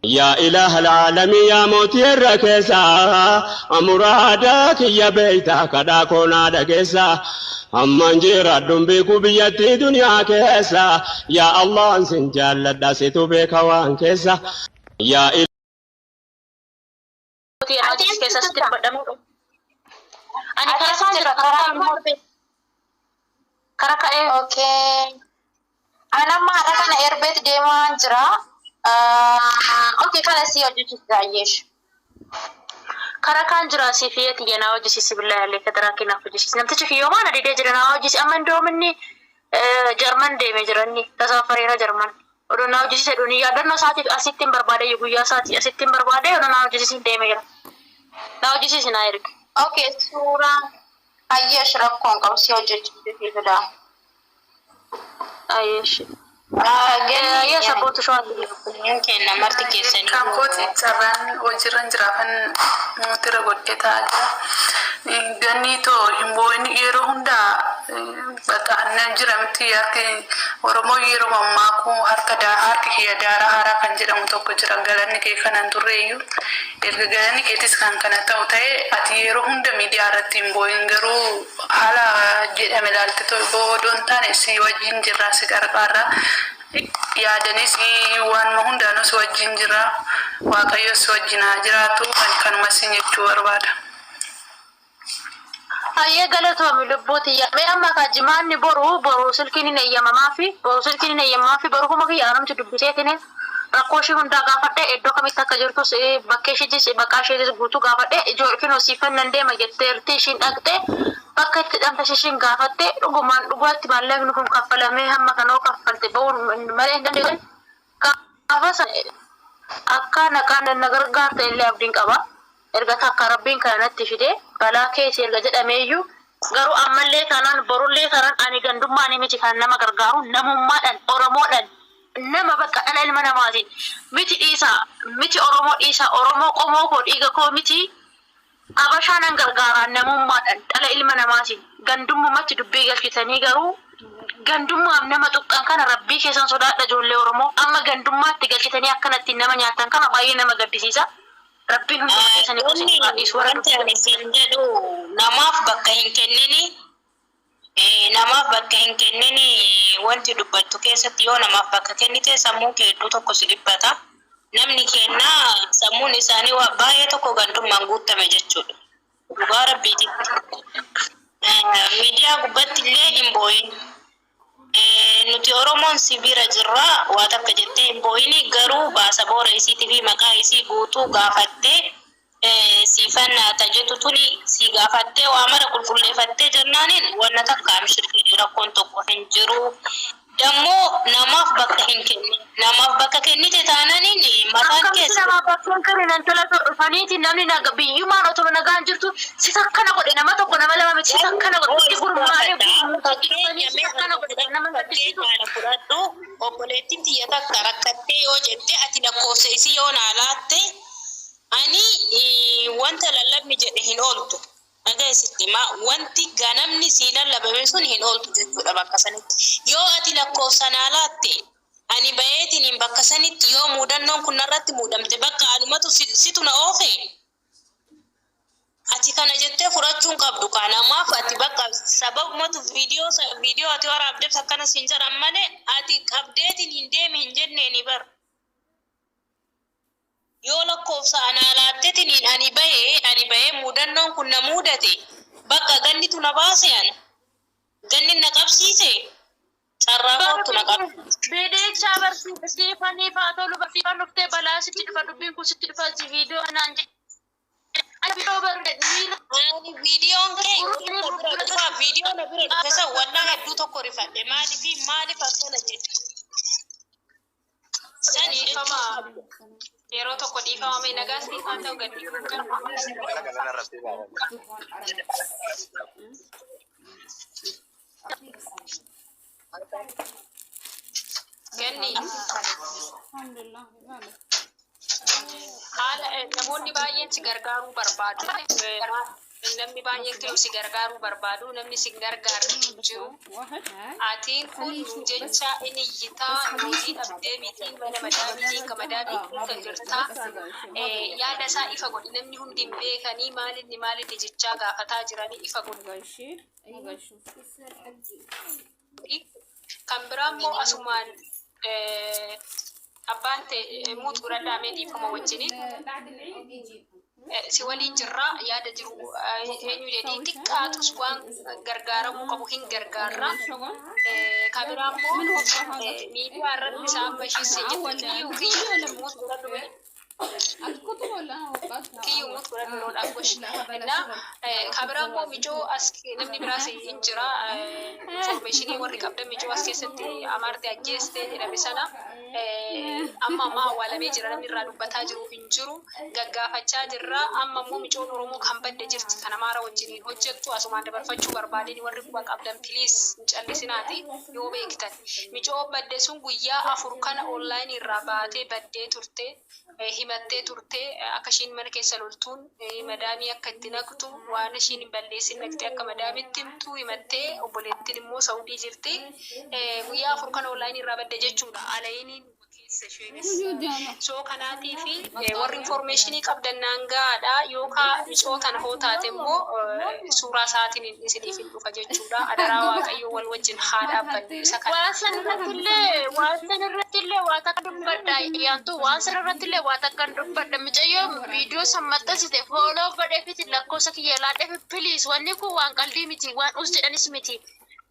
Yaa ilaaha alaalamii yaa mootii irra keessa muraada kiyya beeyta kadhaa koo naa dhageessa amman jiraadhun beeku biyyattii duniyaa keessa yaa Allahan sin jaalladha situ beeka waan keessa yaa Nuti yeroo Ati hojii eessa keessa sitti jirta? dubbadhamu. Ani Ati karaa eessa kaan jira jirta? karaa Karaa kaan immoo dhufe karaa ka'ee Okay. Ani amma har'a kana erbeet deemaa jira. Okay, kana si hojjechiisa Ayyeesh. Karaa kaan jira siif tiyya naa hojjisiisi billahi alee kadaraa kee naaf hojjisiisi. Namtichi kiyyoomaa na didee jira naa hojjisi amma indoom inni Jarman deemee jira inni tasaafareera Jarman. Odoo naa hojjisiise dhuni yaadannoo isaatiif asitti hin barbaade guyyaa isaati asitti hin barbaade odoo naa hojjisiisin deemee jira. Naa hojjisiisi naa ergi. Okay, suuraa Ayyeesh rakkoon qabu si hojjechiisee fida. Ayeesh. Ganni Ayyee sabboontu shawaa. Hin kenna marti keessanii. Kan kooti carraan hojiirra hin jiraafan muutira godhee taa'aa jira. Gannii too hin boo'in yeroo hundaa bakka annan jira miti harki Oromoo yeroo mammaakuu harka daa harki kiyya daaraa haaraa kan jedhamu tokko jira galanni kee kanan turreeyyuu erga galanni keetis kan kana ta'u ta'e ati yeroo hunda miidiyaa irratti hin boo'in garuu haala jedhame ilaalte too boo'uu odoo hin taane si wajjin jirraa si qarqaarraa yaadanis waanuma hundaanuu si wajjin jirra waaqayyo si wajjin haa jiraatu ani kanuma sin jechuu barbaada. Hayyee galatoomi lubbuu tiyya. Mee amma ka jimaanni boru boru silkiin hin eeyyamamaafi boru silkiin hin eeyyamamaafi boru kuma kiyya anumti dubbiseetiin rakkoo ishii hundaa gaafadhe iddoo kamitti akka jirtus bakkee ishiitis maqaa isheetis guutuu gaafadhe ijoollee kinoo siifan nan deema jetteerti ishiin dhaqxe bakka itti hidhamtes ishiin gaafatte dhugumaan dhugaatti maallaqni kun kaffalamee hamma kanoo kaffalte ba'uun malee hin dandeessu. Gaafa sana akka naqaan na gargaarte illee abdiin qaba. Erga takka Rabbiin kana natti fide balaa keeti erga jedhameeyyuu garuu ammallee taanaan borullee taanaan ani gandummaanii miti kan nama gargaaru namummaadhaan Oromoodhaan nama bakka dhala ilma namaatiin miti dhiisaa miti Oromoo dhiisaa Oromoo qomoo koo dhiiga koo miti Abashaa nan gargaaraa namummaadhaan dhala ilma namaatiin gandummumatti dubbii galchitanii garuu gandummaaf nama tuqxan kana Rabbii keessan sodaadha ijoollee Oromoo amma gandummaatti galchitanii akkanatti nama nyaattan kana baay'ee nama gaddisiisa. Rabbiin hunduma keessaniif Wanni isin haa dhiisu warra wanti dubbii ani siin jedhu namaaf bakka hin kennini namaaf bakka hin kennini wanti dubbattu keessatti yoo namaaf bakka kennite sammuun kee hedduu tokko si dhiphata. Namni kenna sammuun isaanii waa baay'ee tokko gandummaan guuttame jechuudha. Dhugaa rabbiititti. Miidiyaa gubbatti illee hin boo'in. Nuti Oromoon si bira jirra waa takka jettee hin boo'ini garuu baasaboora isiitii fi maqaa isii guutuu gaafattee siifan ta jettu tuni si gaafattee waa mara qulqulleefattee jennaaniin wanna takka amshir jedhi rakkoon tokko hin jiru. Dammoo namaaf bakka hin kennin. Namaaf bakka kennite taananiin mataan Akkamitti keessa namaaf bakka hin kennin intala osoo dhufaniiti namni naga biyyumaan otoo nagaan jirtu sis akkana godhe nama tokko nama lama miti sis akkana godhe itti gurmaa'ee gurmuutti dhufanii Fakkeenya sis mee akkana godhe kan nama fakkeenya gaddisiisu. kana fudhadhu obboleettiin tiyya takka rakkattee yoo jette ati lakkoofsa isii yoo naa laatte ani wanta lallabni jedhe hin ooltu. Dhaga'i sitti himaa wanti ganamni sii lallabame sun hin ooltu jechuudha bakka sanitti. Yoo ati lakkoofsa naa laatte ani bayeetiniin bakka sanitti yoo muudannoon kun narratti muudamte bakka anumatu situ na oofe ati kana jettee fudhachuu hin qabdu kaa namaaf ati bakka sababumatu viidiyoo viidiyoo ati waraabdeef akkana siin jedhan malee ati qabdeetiin hin deemi hin jenneeni bar. Yoo lakkoofsa anaa laattetiniin ani bahe ani bahee muudannoon kun na muudate bakka gannitu na baase ana ganni na qabsiise carraa koottu na qabsiise. Bidiichaa barsiisa siifaniif haa tolu barsiifan dhuftee balaa sitti dhufa dubbiin kun sitti dhufa viidiyoo naan jedhe. Ani viidiyoo barre miira Ani viidiyoon kee yoom na bira dhufa viidiyoo na bira dhufe san wallaa hedduu tokko rifadhe maaliif maaliif akkana jette sani Dhiifama yeroo tokko dhiifama mee nagaa siif haa ta'u gadi. Ganni haala namoonni baay'een si gargaaruu barbaadu. Namni baay'een kiyyu si gargaaruu barbaadu, namni si gargaarre hin jiru. Atiin kun nu jecha inni iyyitaa hojii dhabdee miti, mana madaamii diinka madaamii keessa jirta. Yaada isaa ifa godhi, namni hundi hin beekanii maalinni maalinni jechaa gaafataa jiranii ifa godhi. Kan biraa immoo asumaan abbaan ta'e mute godhadhaa mee, dhiifama wajjiniin. Si waliin jirra, yaada jiru eenyu jedhii, xiqqaatus waan gargaaramuu qabu hin gargaarra. Kan biraa immoo miidiyaa irratti isaan bashiisee jirti. Kiyyuu, kiyyuu, mute godhadhu mee. Kiyyuu, mute godhadhu loodhaaf goshi. Innaa kan biraa immoo micoo as namni biraas hin jira. Information warri qabdan, micoo as keessatti amaarti ajjeeste jedhame sana amma ammaa awwaalamee jira, namni irraa dubbataa jiru hin jiru, gaggaafachaa jirra. Amma immoo micoon Oromoo kan badde jirti, kan Amaara wajjiniin hojjettu, asumaan dabarfachuu barbaadeen, warri quba qabdan please hin callisinaati yoo beektan. Micoo badde sun guyyaa 4 kana online irraa baatee baddee turte, himattee turte akka ishiin mana keessa loltuun madaamii akka itti naqxu, waan ishiin hin balleessin naqxee akka madaamitti himtu himattee. Obboleettiin immoo Saudii jirti. Guyyaa 4 kana online irraa badde jechuudha. Alayiniin keessa isheenis. So kanaatii fi warri information qabdan naan gahaadha. Yookaan micoo tana hoo taate immoo suuraa isaatiin isiniif hin dhufa jechuudha. Adaraa Waaqayyoo, wal wajjin haa dhaabbannu isa kana. Waan san irrattillee waa takka dubbadha yaantu, waan san irrattillee waa takka dubbadha. Mucayyoo viidiyoo san maxxansite follow godheefiti lakkoofsa kiyya laadheef, please. Wanni kun waan qaldii miti, waan us jedhanis miti.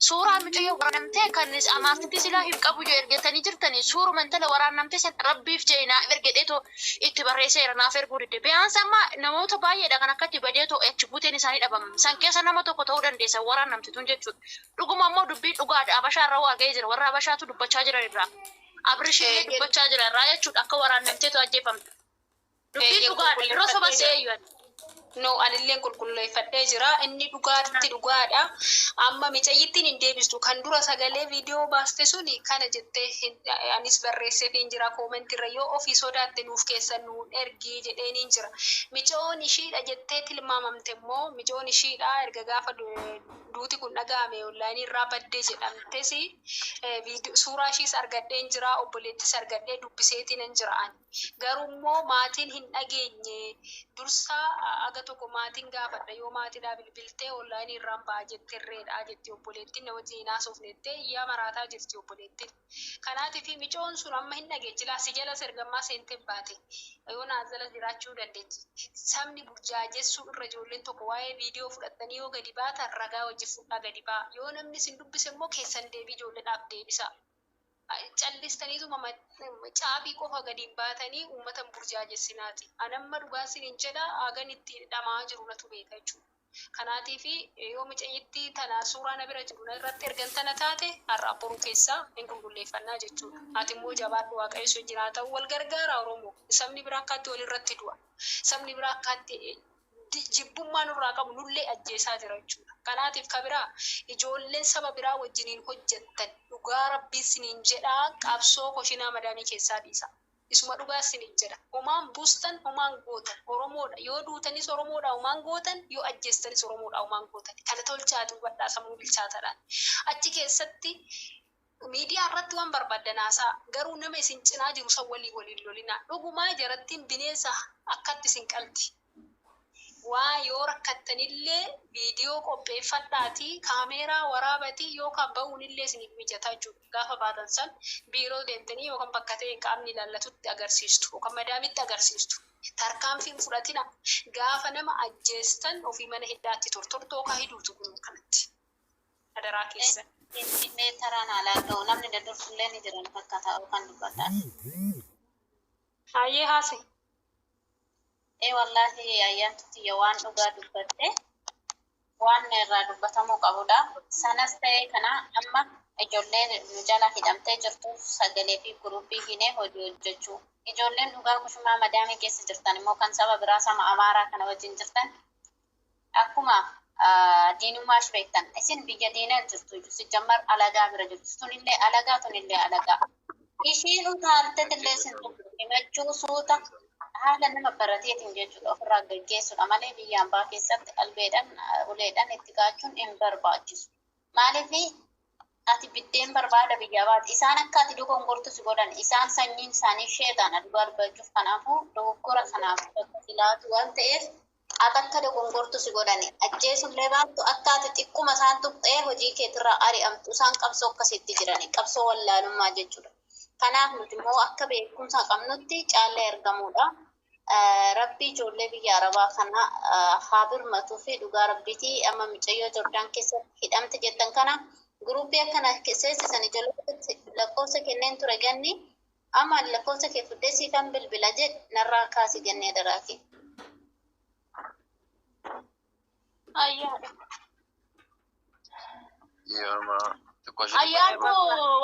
Suuraa mucayyoo waraanamtee kan amaartitti silaa hin qabu yoo ergatanii jirtanii, suuruma intala waraanamtee san rabbiif jedhe naaf ergedheetoo itti barreesseera, naaf erguu didde. Biyaansa amma namoota baay'eedha kan akkatti badeetoo achi buuteen isaanii dhabama. San keessa nama tokko ta'uu dandeessa waraanamte tun jechuudha. Dhuguma immoo dubbii dhugaadha. Habashaa irraa waa ga'ee jira. Warra Habashaatu dubbachaa jiran irraa. Abrishiillee dubbachaa jira irraa jechuudha, akka waraannamteetu ajjeefamte. Dubbiin dhugaadha. Yeroo soba se'eeyyuu. No, anillee qulqulleeffadhee jira. Inni dhugaatti dhugaadha. Amma micayyittiin hin deebistu. Kan dura sagalee viidiyoo baaste suni kana jettee anis barreesseef hin jira comment irra, yoo ofii sodaatte nuuf keessan nuun ergii jedheeniin jira. Micoon ishiidha jettee tilmaamamte immoo, micoon ishiidha erga gaafa duuti kun dhaga'ame online irraa baddee jedhamtes, suuraa ishiis argadheen jira, obboleettis argadhee dubbiseetiin hin jira ani. Garuu immoo maatiin hin dhageenye. Dursaa aga tokko maatiin gaafadha, yoo maatiidhaa bilbiltee online irraan ba'a jetterreedha jetti obboleettiin, na wajjin hin haasofnettee iyyaa maraataa jirti obboleettiin. Kanaatiif micoon sun amma hin dhageechi laa, si jala ergammaa seentee baate yoo naa jala jiraachuu dandeechi. Sabni burjaajessuu irra ijoolleen tokko waa'ee viidiyoo fudhattanii yoo gadi baatan ragaa wajji fudhaa gadi ba'a. Yoo namni isin dubbise immoo keessan deebii ijoolleedhaaf deebisa. Callistaniituma caabii qofa gadi hin baatanii uummata hin burjaajessinaati. Anamma dhugaa isiniin jedha, hagan itti dhamaa jiru natu beeka jechuudha. Kanaatiif yoo micayyittii tana suuraa na bira jiru na irratti ergan tana taate, har'a boruu keessaa hin qulqulleeffannaa jechuudha. Ati immoo jabaadhu, Waaqayyo si wajjin haa ta'u, wal gargaara Oromoo. Sabni biraa akkaatti walirratti du'a. Sabni biraa akkaatti jibbummaa nurraa qabu nullee ajjeesaa jira jechuudha. Kanaatiif ka biraa ijoolleen saba biraa wajjiniin hojjettan, dhugaa rabbii siniin jedhaa, qabsoo koshinaa madaamii keessaa dhiisa. Isuma dhugaa siniin jedha. Homaan buustan, homaan gootan Oromoodha. Yoo duutanis Oromoodha homaan gootan, yoo ajjeestanis Oromoodha homaan gootan. Kana tolchaati hubadhaa sammuu bilchaataadhaan. Achi keessatti miidiyaa irratti waan barbaaddan haasaa, garuu nama isin cinaa jiru san walii waliin lolinaa. Dhugumaa jarattiin bineensa akkatti isin qalti. Waa yoo rakkattanillee viidiyoo qopheeffadhaatii kaameeraa waraabatii yookaan ba'uunillee isiniif mijataa jechuudha. Gaafa baatan san biiroo deemtanii yookaan bakka ta'e qaamni ilaallatutti agarsiistu yookaan madaamitti agarsiistu. Tarkaanfiin fudhatina, gaafa nama ajjeestan ofii mana hidhaatti tortortoo yookaan hiduutu kun kanatti. Adaraa keessan. Mee taraan haalaan ga'u, namni daddurtullee ni jiran fakkaata kan dubbatan. Hayyee, haase. Ee wallaahi, ayyaantu tiyya waan dhugaa dubbatte, waan irraa dubbatamuu qabudha. Sanas ta'ee kana amma ijoollee nu jala hidhamtee jirtuuf sagalee fi guruppii hinee hojii hojjechuu. Ijoolleen dhugaa kushumaa madaamii keessa jirtan immoo kan saba biraa, sama Amaaraa kana wajjin jirtan, akkuma diinummaa ishee beektan, isin biyya diinaa jirtu, sijjammar alagaa bira jirtu, tunillee alagaa, tunillee alagaa. Ishiin utaaltetillee isin Himachuu suuta haala nama barateetiin jechuudha ofirraa gaggeessuudha malee biyya ambaa keessatti albeedhaan uleedhaan itti kaachuun hin barbaachisu. Maaliif ati biddeen barbaada biyyaa baate isaan akka ati dogongortu si godhan isaan sanyiin isaanii sheexaana dhugaa dubbachuuf kanaafuu dogoggora kanaaf bakka filaatu waan ta'eef ati akka dogongortu si godhani ajjeesullee baattu akka ati xiqquma isaan tuqxee hojii keetirraa ari'amtu isaan qabsoo akkasitti jirani qabsoo wallaalummaa jechuudha. Kanaaf nuti immoo akka beekumsa qabnutti caallee ergamuudha. Rabbi ijoollee biyya Arabaa kana haa birmatuu fi dhugaa rabbiitii amma mucayyoo Jordaan keessatti hidhamte jettan kana guruppii akkana seessisan ijoollee lakkoofsa kenneen ture ganni amma lakkoofsa kee fudhee siifan bilbila jedh narraa kaasi gannee daraaki. Ayyaadha. Yooma xiqqoo ishee Ayyaantu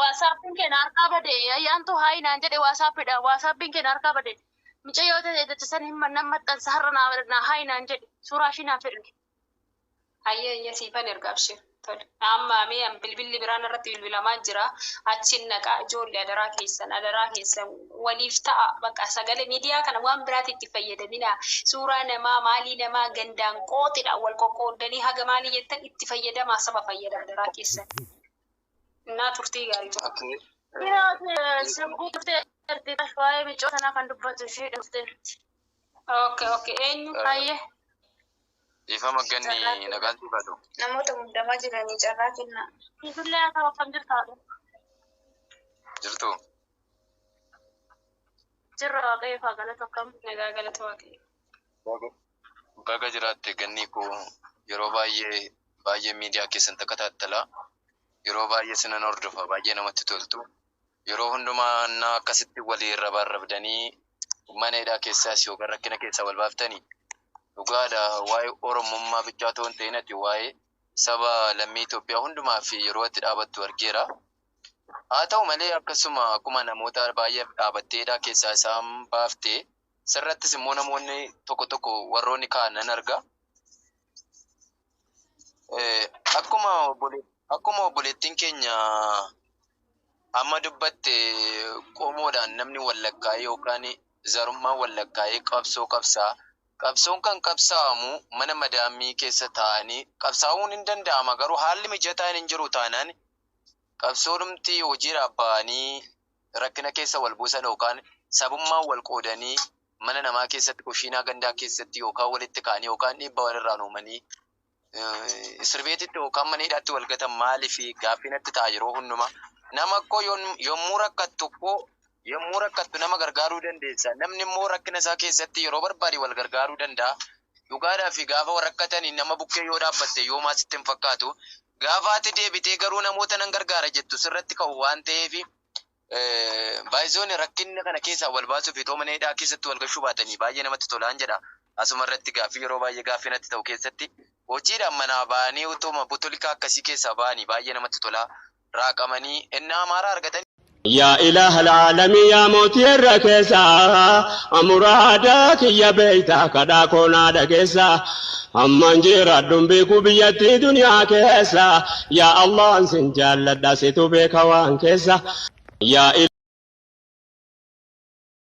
waasaappiin keenya harkaa bade. Ayyaantu haayi naan jedhe waasaappiidha. Waasaappiin keenya harkaa bade. Mucayyoo ta'e san hin nan maxxansa har'a naa haayi naan jedhe. Suuraa ishii naaf erge. Hayyee hayyee siifan erga abshir. Tole. Amma mee an bilbilli biraan irratti bilbilamaa jira. Achiin naqaa ijoollee adaraa keessan adaraa keessan waliif ta'a. Bakka sagalee miidiyaa kana waan biraatti itti fayyadamina. Suuraa namaa maalii namaa gandaan qooxidha wal qoqqoodanii haga maalii jettan itti fayyadamaa saba fayyada adaraa keessan. Innaa turtii gaarii ture. Okay. Sirbuu dhuftee waa'ee miicoo sanaa kan dubbatu ishee dhufteerti. Okay, eenyu? Hayyee. Dhiifama ganni nagaan siif haa ta'u. Namoota muddamaa jiranii carraa kennaa. Siifillee haa ta'u akkam jirta? Jirtu. Jirra waaqayyo faa galatu akkam. Nagaa galata waaqayyo. Baga jiraatte ganni koo yeroo baay'ee baay'ee miidiyaa keessan takataattala. Yeroo baay'ee sinan hordofa baay'ee namatti toltu. Yeroo hundumaa na akkasitti walii rabaarrabdanii mana hidhaa keessaas yookaan rakkina keessaa wal baaftanii dhugaadha waa'ee Oromummaa bichaa otoo hin ta'in ati waa'ee saba lammii Itoophiyaa hundumaa fi yeroo itti dhaabattu argeera. Haa ta'u malee akkasuma akkuma namoota baay'ee dhaabattee hidhaa keessaa isaan baaftee sirrattis immoo namoonni tokko tokko warroonni ka'an nan arga. Akkuma obboleettiin keenya amma dubbatte qomoodhaan namni wallakkaa'ee yookaan zarummaan wallakkaa'ee qabsoo qabsaa. Qabsoon kan qabsaa'amu mana madaamii keessa taa'anii qabsaa'uun hin danda'ama garuu haalli mijataan hin jiru taanaan qabsoodhumti hojiidhaaf ba'anii rakkina keessa wal buusan yookaan sabummaan wal qoodanii mana namaa keessatti kushiinaa gandaa keessatti yookaan walitti ka'anii yookaan dhiibbaa walirraan uumanii sirbeetitti yookaan mana hidhaatti wal gatan maaliif gaaffii natti ta'a yeroo hundumaa. Nama koo yommuu rakkattu koo yommuu rakkattu nama gargaaruu dandeessa. Namni immoo rakkina isaa keessatti yeroo barbaade wal gargaaruu danda'a. Dhugaadhaa fi gaafa rakkatanii nama bukkee yoo dhaabbatte yoomaa sitti hin fakkaatu. Gaafa ati deebitee garuu namoota nan gargaara jettu sirratti ka'u waan ta'eef baay'isoonni rakkinna kana keessaa wal baasuu fi mana hidhaa keessatti wal gashuu baatanii baay'ee namatti tolaan jedha. Asuma irratti gaaffii yeroo baay'ee gaaffii natti ta'u keessatti hojiidhaan manaa ba'anii utuma butulika akkasii keessaa ba'anii baay'ee namatti tolaa raaqamanii inni amaaraa argatanii. Yaa ilaaha alaalamii yaa mootii irra keessaa muraada kiyya beeytaa kadhaa koonaa dhageessa amman jiraadhuun beeku biyyattii duniyaa keessa yaa Allahan sin jaalladha situ beeka waan keessa. Yaa